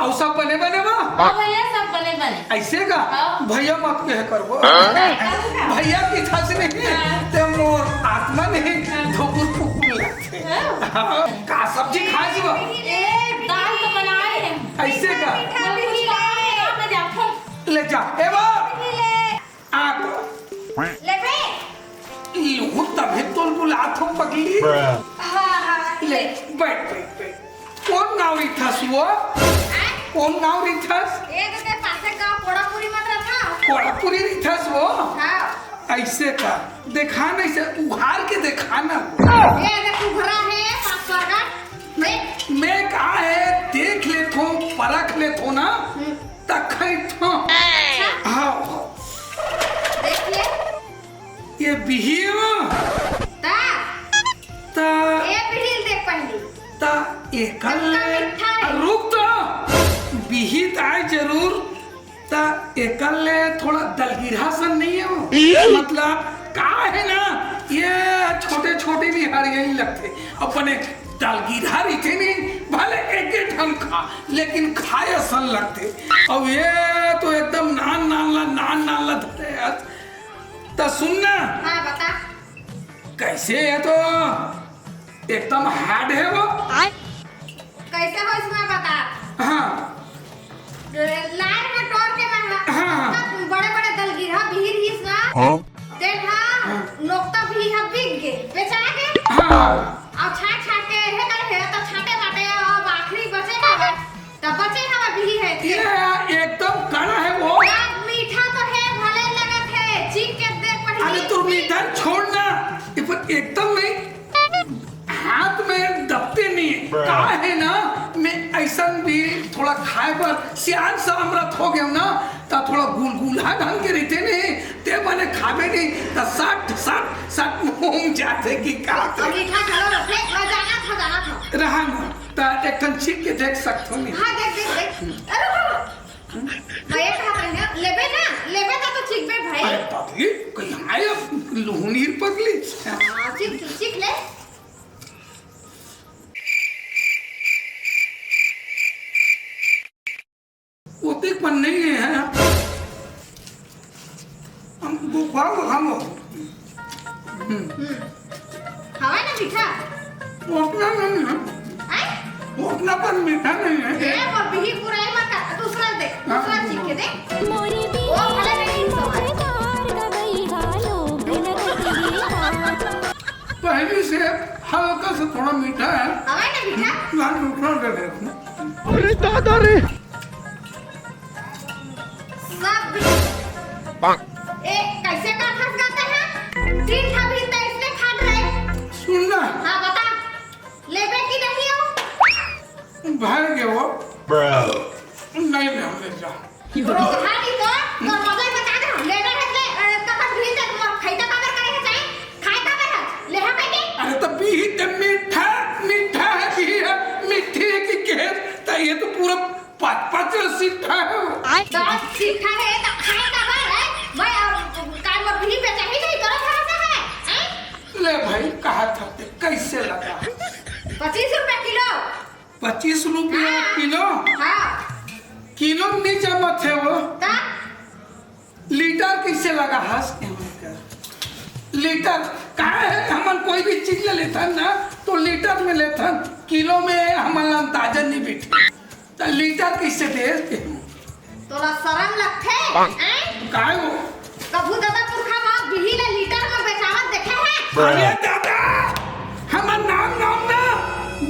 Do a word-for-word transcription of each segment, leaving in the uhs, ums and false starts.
अउ सब बने बने बा? हाँ भैया, सब बने बने। अइसे का? हाँ। भैया मत कहे करबो। हाँ। भैया कहिथस नहीं, हाँ। ते मोर आत्मा नहीं, हाँ। धुकुर पुकुर लगथे। हाँ। हाँ। का सब्जी खाए जी बा? ए, दाल तो बनाए हे। अइसे का? मीठा, मीठा, मीठा, मीठा। ले जा। ए बा। आ तो। लेबे? लूहूँ तभे तोल बुलात हों पगली। हाँ, हाँ, ले, ले। बइठ, बइठ, बइठ। कोन गाँव रिथस वो? आय? कोन गाँव रिथस? ए दे, ते पासे गाँव कोड़ापुरी मत रहा। कोड़ापुरी रिथस वो? हाँ। अइसे का? देखा ना, अइसे उघार के देखा ना। ए दे, उघरा हे, पास वाला। मैं, मैं का हे, देख लेथों, परख लेथों ना, हम्म। त खइथों। अच्छा। हाँ, हाँ। देखिए। ये बिही हे। ता? ता? ये बिही ल देख पहली। ता एकर ले, मीठा हे। रुक तो। बिही त आय जरूर, ता एकर ले थोड़ा दलगिरहा सन नहीं हे वो? मतलब, का हे ना, ये छोटे-छोटे भी हरियई लगथे। अपने दलगिरहा रहिथे नहीं, भले एके ठन खा, लेकिन खाए असन लगथे। अउ ये तो एकदम नान नान ला, नान नान ला धरे हस। त सुन ना। हाँ, बता। कइसे हे तो एकदम hard हे वो। आय? कइसे होइस मैं बतात। हाँ। लाइन में टोर के मैं हा-, हाँ। बड़े-बड़े दलगिरहा बिही रिहिस ना। हाँ। तेन हा, हाँ। नोकता बिही हा बिक गे, बेचा गे। हाँ। अउ छांट-छांट के हे करे हे, त छांटे बाटे, अब आखिरी बचे हवय, त बचे हवय बिही हे। ये एकदम कड़ा हे वो। अब मीठा तो हे, भले लगत हे, चीख के देख पहली। अरे तू मीठा छोड़ ना, ये पर एकदम नहीं। हाथ में दबते नहीं हे। का हे ना, मैं अइसन भी थोड़ा खाए बर सियान सामरथ हो गेंव ना, त थोड़ा गुलगुला ढंग के रहिथे नहीं, ते बने खाबे नहीं, त सट, सट, सट मुंह में जाथे कि का अब मीठा घलो रथे, मैं जानत हंव, जानत हंव। रहा ना, त एक ठन चीख के देख सकथों नहीं। हाँ, देख, देख, देख। अरे, अरे, अरे। मैं ये कहत रहेंव, लेबे ना, लेबे त तो चीखबे भाई। अरे पगली, कहीं आय अब लुहुनीर पगली। हाँ, चीख, चीख, चीख ले। ओतेक पन नहीं हे। हम बुखार, बुखार हो। हम्म। हम्म। हवय ना मीठा? ओतना नहीं हे। आय? ओतना पन मीठा नहीं हे। ए, वो बिही पुराई मत कर, दूसरा दे, हाँ, दूसरा चीख के दे। मोरी वो भले नहीं सुना। पहली से हल्का सा थोड़ा मीठा हे। हवय ना मीठा? लाल मीठा दे दे। अरे दादा रे। सब ए, कैसे का फंस जाते हैं? तीन ठा भी तो इसने खाट रहे। सुन ना। हाँ, बता। लेबे की नहीं हो? भाई के वो। नहीं, नहीं, हम ले जा। रोहा नहीं तो, तो मजा बता दे, हम लेबे है ले, अ, कपन भी दे, तुम खैता काबर करे है चाहे? खाए काबर है? ले हा कह के? अरे तो बिही ते मीठा, मीठा है, बिही है, मीठी है कि केहर? तो ये तो पूरा पाँच पाँच सिट्ठा हे। आय। दस सिट्ठा हे, त खाए काबर हे? मैं अब काल म बिही बेचाही नहीं, तोरा भरोसा हे, हैं? ले भाई, कहा था ते, कैसे लगा? पच्चीस रुपया किलो। पच्चीस रुपया हाँ। किलो? हाँ। किलो में नहीं जमत हे वो। त? लीटर कैसे लगा हस? लीटर का हे? हमन कोई भी चीज ले लेथन ना, तो लीटर में लेथन, किलो में हमन ला अंदाजा नहीं बैठे। त लीटर कैसे दे? तोला शरम लगथे, हैं? काय वो? कभू ददा पुरखा मा बिही ला लीटर में बेचावत देखे हे? अरे दादा, हमर नाम नाम ना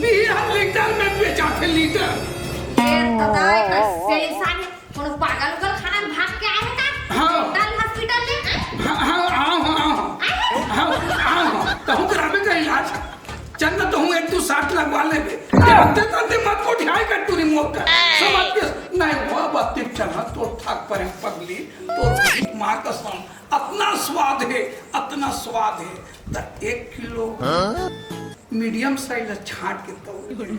बिही हर लीटर में बेचाथे, लीटर। ए दादा, एक से इंसान कोनो पागल उगल खाना भाग के आए हे का? हाँ। Mental hospital में, हैं? हाँ, हाँ, आओ, हाँ, आओ। आए हे? हाँ, आओ, हाँ। कहूँ कराबे का इलाज। चंदा तो हूँ एक दो साथ लगवा लेबे। जानते तंते मत को ढियाई कर तू रिमोट कर। समझ के नहीं हुआ बात। चला तो थक परे पगली, तो माँ कसम, अतना स्वाद हे, अतना स्वाद हे। त एक किलो medium size ला छांट के तौल।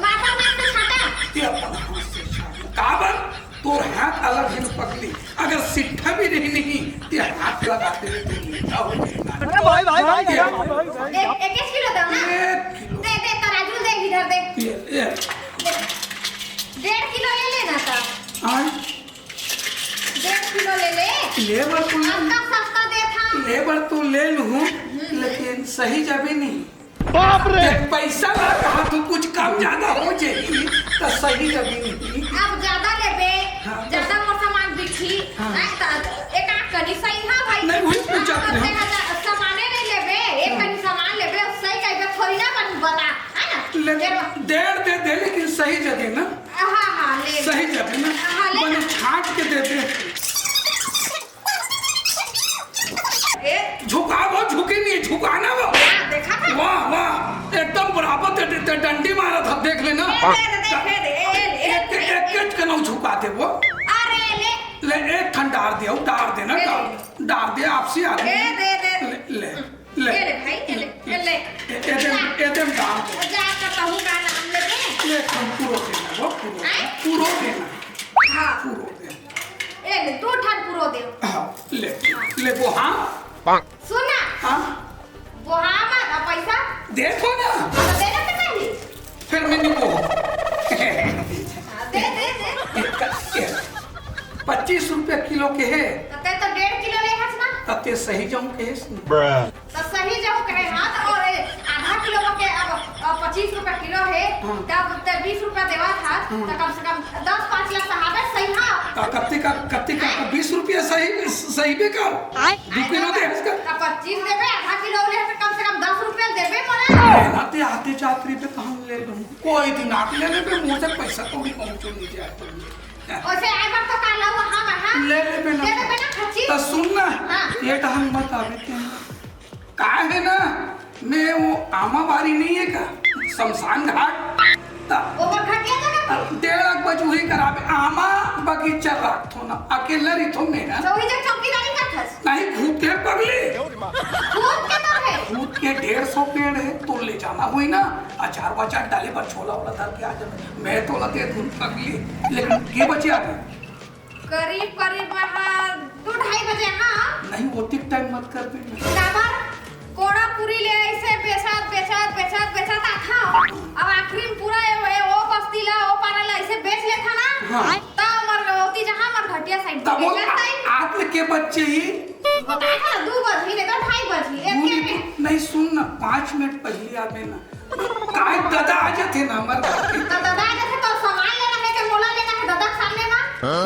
मापा हाथ से छाटा। ते अपन हाथ से छाट। काबर? तोर हाथ अलग हे न पगली। अगर सिट्ठा भी नहीं, नहीं, ते हाथ लगा दे, तो मीठा हो जाएगा। अरे भाई, भाई, भाई, भाई, भाई, भाई। एक, एक, एक किलो दो ना। एक किलो। दे, दे, तराजू दे, इधर दे। ये, ये। दे। डेढ़ किलो ये ले बर तो ले, अब का सस्ता देत हा? ले बर तो ले लूँ, लेकिन सही जबे नहीं। बाप रे! ए, पैसा ला कहा तू कुछ कम ज्यादा हो जाही, तो सही जबे नहीं। अब ज्यादा लेबे, हाँ। ज्यादा मोर सामान बिकही, हाँ। नहीं तो एक आध कनी सही हा भाई। नहीं, वही पूछा हाँ, था। सामाने नहीं लेबे, एक कनी सामान लेबे, सही कहिबे थोड़ी ना बन बता, है ना? ले, फिर डेढ़ दे दे, लेकिन सही जगह ना। हाँ, हाँ, ले। सही जगह ना। हाँ, ले। बने छाट के दे दे। ए? झुका वो, झुकी नहीं, झुकाना वो। हाँ, देखा था? वाह, वाह, एकदम बराबर ते, ते, ते डंडी मारा था, देख लेना। ए, दे, दे, दे, दे, ए, ले, एक, ले, एक, एक कनौ झुका दे वो। अरे, ले। ले, एक ठन डार दे, डार देना, ले, डार, ले। डार दे, आपसी आदमी। ए, दे, दे। ले, ले, ले। ये ले भाई, ये ले, ये ले। ए, ए, दे, ए, दे, डार दे। जा, कहूँ का नाम लेके। ले, हम पूरो देना, वो पूरो, आए? पूरो देना। हाँ। पूरो देना। ए ले, दू ठन पुरो देव। हाँ, ले, ले वो हाँ। सुन ना। हाँ। वो हाँ मत, अब पैसा। देखो ना। तो देना तो नहीं। फिर मैं नहीं वो। हाँ, दे, दे, दे। पच्चीस रुपया किलो के है। तो ते तो डेढ़ किलो ले हस ना। तो ते सही जाऊँ के है इसमें। तो सही जाऊँ कहे, हाँ, तो और ए, आधा किलो के अब, अब पच्चीस रुपया किलो है, हाँ। तब ते बीस रुपया देवा था, हाँ। तो कम से कम दस पाँच ला सहाबे सही, हाँ। तो कत्ते का, कत्ते का, हैं? बीस रुपया सही, सही बेकार। आय। दू किलो दे इसका। तो पच्चीस देबे, आधा किलो ले, तो कम से कम दस रुपया देबे मोला। ना ते आते जात रही पे तो हम ले लूँ। कोई दिन आके ले लेबे, मुझे पैसा कौड़ी पहुँचो नहीं जाए तो। ओसे आए बार तो काला हुआ, हाँ, हाँ। ले लेबे ना। दे देबे ना, खच्ची। तो सुन ना, हाँ। ये तो हम बता देते हैं। का है ना, मैं वो आमा बारी नहीं है का, शमशान घाट, ता ओकर घटिया जगह पे? डेढ़ एक बजे वही कराबे, आमा बगीचा राखथो ना, अकेला रहिथो मैं ना। तो वही जगह चौकीदारी करथस? नहीं, खुद के पगली। खुद के तो है। खुद के डेढ़ सौ पेड़ है, तो ले जाना हुई ना, अचार वचार डाले बर छोला वोला धर के आ जाना। मैं तो लगे धुन पगली, लेकिन के बचे आगे? करीब, करीब, हाँ, दू ढाई बजे, हाँ। नहीं, ओतिक टाइम मत कर दे। काबर? कोड़ा पूरी ले ऐसे बेचत, बेचत, बेचत, बेचत आथा। अब आखिरी में पूरा ए, ए, ओ बस्ती ला, ओ पारा ला ऐसे बेच लेथा ना। हाँ। तब हमर ओती जहाँ हमर घटिया साइड तब वो बेचत ताई। आत के बच्चे ही। बताए था ना, दू बजी, नहीं तो ढाई बजी, एक दू के मिनट, में। नहीं, सुन ना, पाँच मिनट पहले आबे ना। काय दादा आ जाथे ना हमर घर के। तो दादा आ जाथे तो सामान लेना है कि मोला लेना है दादा के सामने मा?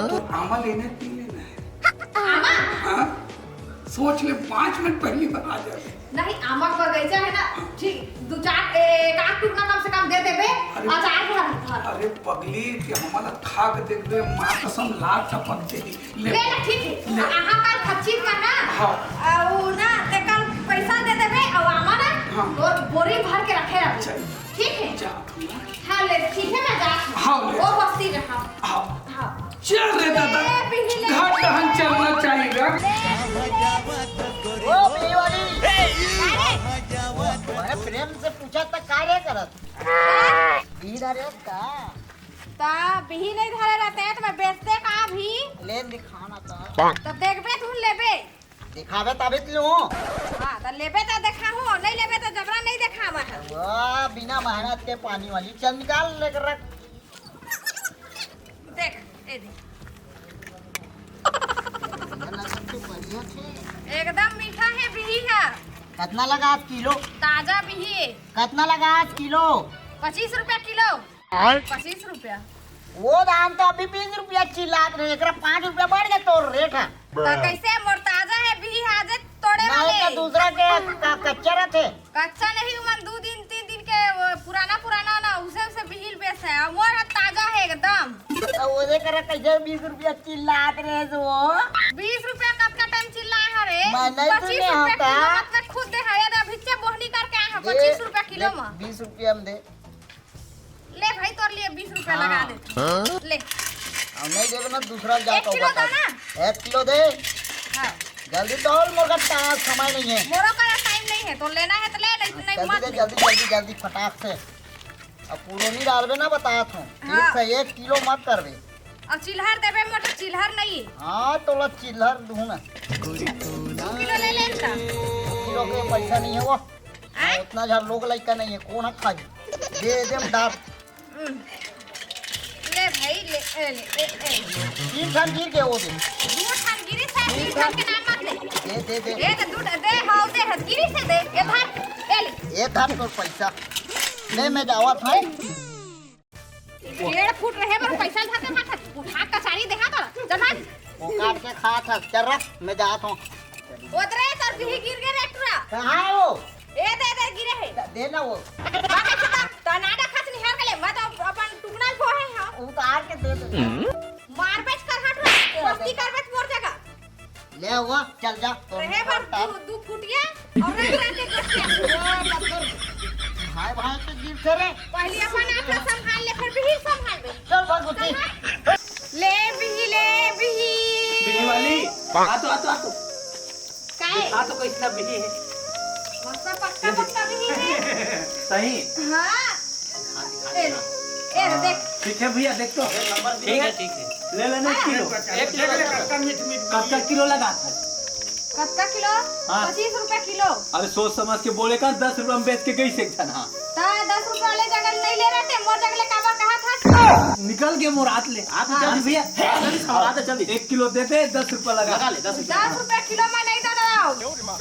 तो आमा लेना है कि नहीं लेना है? आमा? हाँ? सोच ले, पाँच मिनट पहली बार आ जाथे। नहीं, आमा के बगीचा है ना, ठीक, दू चार, ए, एक आध टुकड़ा कम से कम दे देबे, अरे, अचार भर, भर। अरे पगली, कि हमला खा के देखबे, माँ कसम लार टपक देही। ले। ले, ले, ठीक है। ले। अहाँ कल खच्ची का ना, हाँ। आ, वो ना, ते कल पैसा दे देबे, और आमा ना, हाँ। और बोरी भर के रखे रहबे। चल। ठीक है? जा तू ना। हाँ, ले, ठीक है, मैं जात हूँ। हाँ, ले। वो बस्ती रहा। हाँ। हाँ। चल रे दादा, ले, पीही ले। घर दहन चलना चाहिए। ओ, पीही वाली। अरे, प्रेम से पूछा त का रे करत? पीही रे का? ता बिही नहीं धरे रहते हैं तो मैं बेचते का भी? ले दिखाना ता। तब देखबे तू लेबे। दिखावे तभी तो लूँ। हाँ, तो लेबे तो देखा हूँ, नहीं लेबे तो जबरा नहीं देखा मैं। वाह, बिना मेहनत के पानी वाली। चल निकाल लेकर रख। देख, ए देख। बढ़िया थे। एकदम मीठा है बिही है। कितना लगा आज किलो? ताजा बिही। कितना लगा आज किलो? पच्चीस रुपया किलो। आय? पच्चीस रुपया। वो दाम तो अभी बीस रुपया चिल्लात रहे, एकरा पाँच रुपया बढ़ गया तोर रेट है। तो कैसे मोर ताजा है बिही आजे तोड़े नहीं वाले? तो दूसरा के का, कच्चा रहते। कच्चा नहीं, उमन दू दिन, तीन दिन के वो पुराना, पुराना ना, उसे, उसे बिहिल बेच है। और मोर ताजा है एकदम। तो वो दे करे कैसे बीस रुपया चिल्लात रहे जो? बीस रुपया कब का टाइम चिल्लाए हरे? मैं नहीं पच्चीस सुने रुपया होता। किलो मत, मैं खुद दे हरे, अभी से बोहनी करके आए हैं, दे, पच्चीस रुपया किलो दे, में। बीस रुपया में दे। ले भाई, तोर लिए बीस रुपया लगा हाँ। देते हैं। ले। अब नहीं देबे ना, दूसरा एक जाता किलो होगा दो ना। एक किलो दे। हाँ। जल्दी तो और मोर का टा-, समय नहीं है। मोरो का टाइम नहीं है, तो लेना है तो ले, नहीं, नहीं जल्दी मत दे, ले। जल्दी, जल्दी, जल्दी, फटाक से। अब पूरो नहीं डालबे ना, बता तू। हाँ। ठीक से एक किलो मत करबे। अब चिल्हर देबे, मोर तो चिल्हर नहीं है। हाँ, तोला चिल्हर दूँ ना। दो किलो ले ले इनका। दो किलो के पैसा नहीं है वो। आय? उतना झन लोग लइका नहीं है, कौन है खाई? दे दे हम डाल। हम्म। ले भाई, ले, ए, ले, ए, ए। तीन ठन गिर गए वो दे। दो ठन गिरी से, गिरी धन के नाम मत ले। दे, दे, दे। दे, दे, दू, दे, हाँ, दे, गिरी से दे, ये धर, ये ले। ये धर तोर पैसा। ले, मैं जावत हूँ। डेढ़ फुट रहे बर पैसा झाके माथा, उठा कचारी देहा तोला, चल भाग। वो काट के खा था, चल रख, मैं जात हूँ। ओदरे तोर बिही गिर गे रे टुरा। कहाँ है वो? ए दे दे गिरे हे। दे ना वो। बाकी सुता, तना डा खच निहार के ले, मैं तो अपन टुकना ल बोहे हूँ। उतार के दे दे। मार बेच कर हट रहा, मस्ती कर बेच मोर जगह। ले वो, चल जा। रहे बर दू, दू फुटिया और रंग रंग के कटिया। भाई भाई के गिर से रे। पहली अपन आप ला संभाल ले, फिर बिही संभाल दे। चल भाग उठी। ले बिही, ले बिही। बिही वाली, आ तो, आ तो, आ तो। काहे? आ तो कैसना बिही है। मस्त पक्का पक्का बिही है। सही। हाँ। ए, ए, देख। ठीक है भैया, देख तो। ठीक है, ठीक है। ले लेना एक किलो। एक किलो। कब का किलो लगा था? कब का किलो? हाँ। पच्चीस रुपया किलो। अरे सोच समझ के बोले का, दस रुपया में बेच के गई से एक झन, हाँ। ता दस रुपया वाले जगह नहीं ले रहे थे, मोर जगह ले काबर कहा था? निकल के मोर हाथ ले। आप हाँ। जल्दी भैया। जल्दी से हमारा तो जल्दी। एक किलो दे दे, दस रुपया लगा। लगा ले, दस रुपया। दस रुपया किलो में नहीं दे रहा हूँ।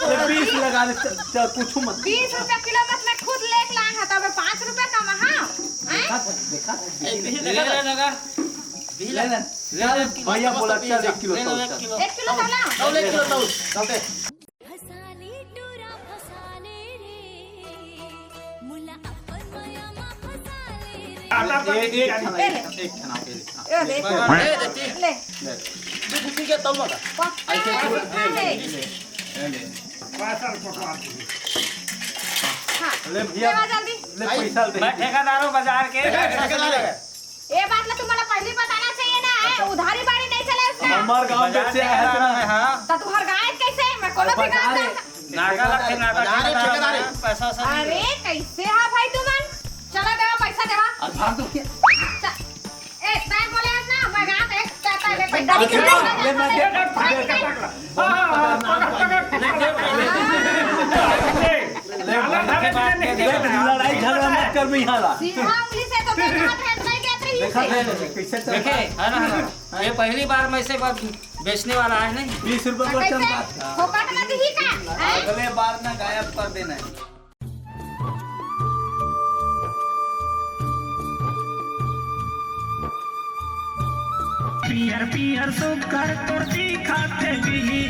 अरे बीस लगा दे, चल, चल, कुछ मत। बीस रुपया किलो बस मैं खुद लेके लाया था, तब पाँच रुपया कम, हाँ? हैं? देखा था, देखा था, ए, बिही ले लगा। ले लगा। बिही ले ले। ले ले। चल, भैया बोला, चल, एक किलो ले ले, तौल, एक चल। किलो। एक किलो तौला। तौल, एक किलो तौल, तौल दे। फसाले टोरा फसाले रे, मुला अपन मया मा फसाले रे। आटा पर ए, एक खाना, ले ले। एक खाना, एक खाना। ए, देख। ले, देती। ले। ले। तू बुद्धि के तौल मत। पक्का ऐसे तू है। ले, ले, ले, ले। हाँ। ले भैया, लेवा जल्दी। ले पैसा दे। मैं ठेकेदार हूँ बाजार के। ठेकेदार है। ये बात ला तुम्हारा पहले बताना चाहिए ना, है? उधारी बारी नहीं चले उसका। हमार गांव में बाजार से आया है ठेकेदार ना। है, हाँ। तो तुम्हार गाय कैसे? मैं कोनो भी गाय बाजार का है। नागा लग के नागा बाजार है, ठेकेदार है। ठेकेदार है। पैसा वैसा नहीं अरे, है। कैसे हा भाई तुमन? चला देवा, पैसा देवा। अब भाग दो क्या? च-, ए, तैं बोले हस ना, मैं गांव में एक पैसा ले, पैसा अरे, दे। ले, मैं दे, दे, दे, दे। ले, ले, लड़ाई झगड़ा मत कर, मैं यहाँ ला। सीधा उंगली से तो मैं हाथ हट नहीं कहते ही देखा से। है, कैसे चल देखे, रहा है? है ना, है ना? ये पहली बार मैं इसे बात बेचने वाला है नहीं। बीस रुपये और पर चल कैसे? रहा। फोकट में दी का? हैं? अगले बार ना गायब कर देना है। पियर पियर सुग्घर तोर जी खाते बिही।